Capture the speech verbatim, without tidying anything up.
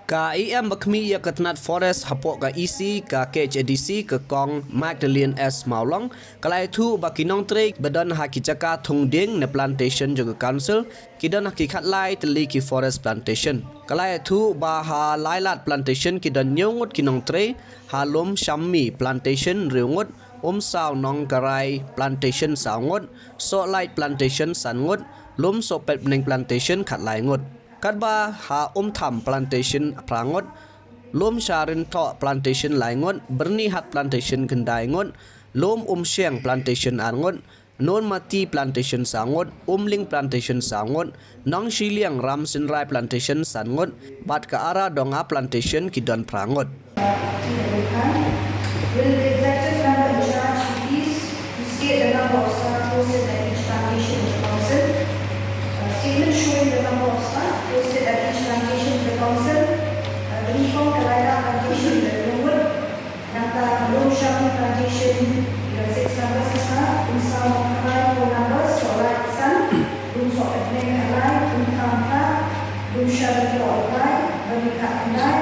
Ka EM ba khmih ïa ka tnat Forest hapoh ka EC ka KHADC ka Kong Magdalene S Mawlong ka la ïathuh ba ki nongtrei ba don ha ki jaka thung dieng ne plantation jong ka Council ki don ha ki khatlai tylli ki Forest Plantation. Ka la ïathuh ba ha Lailad Plantation ki don hynñiew ngut ki nongtrei, ha Lumshammi Plantation hynriew ngut, Umsaw Nongkarai Plantation saw ngut, Sohlait Plantation san ngut, Lumsohpetbneng Plantation khatlai ngut. Katba ha Umtham Plantation phra ngut, Lumsharinthoh Plantation lai ngut, Byrnihat Plantation khyndai ngut, Lumumshiang Plantation ar ngut, Nonmati Plantation saw ngut, Umling Plantation saw ngut, Nongshiliang Ramsynrai Plantation san ngut bad ka Ara Donga Plantation ki don phra ngut. Will the executive member in charge please to state the number of staff posted at each plantation in the council? Uh, statement showing the number of staff posted at each plantation in the council. Uh, the uniform Kalaida plantation, the Longwood, nangta Lumshammi plantation, the six numbers of staff, Umsaw Nongkarai four numbers, Sohlait san, Lumsohpetbneng khatlai, Umtham phra, Lumsharinthoh lai, Byrnihat khyndai,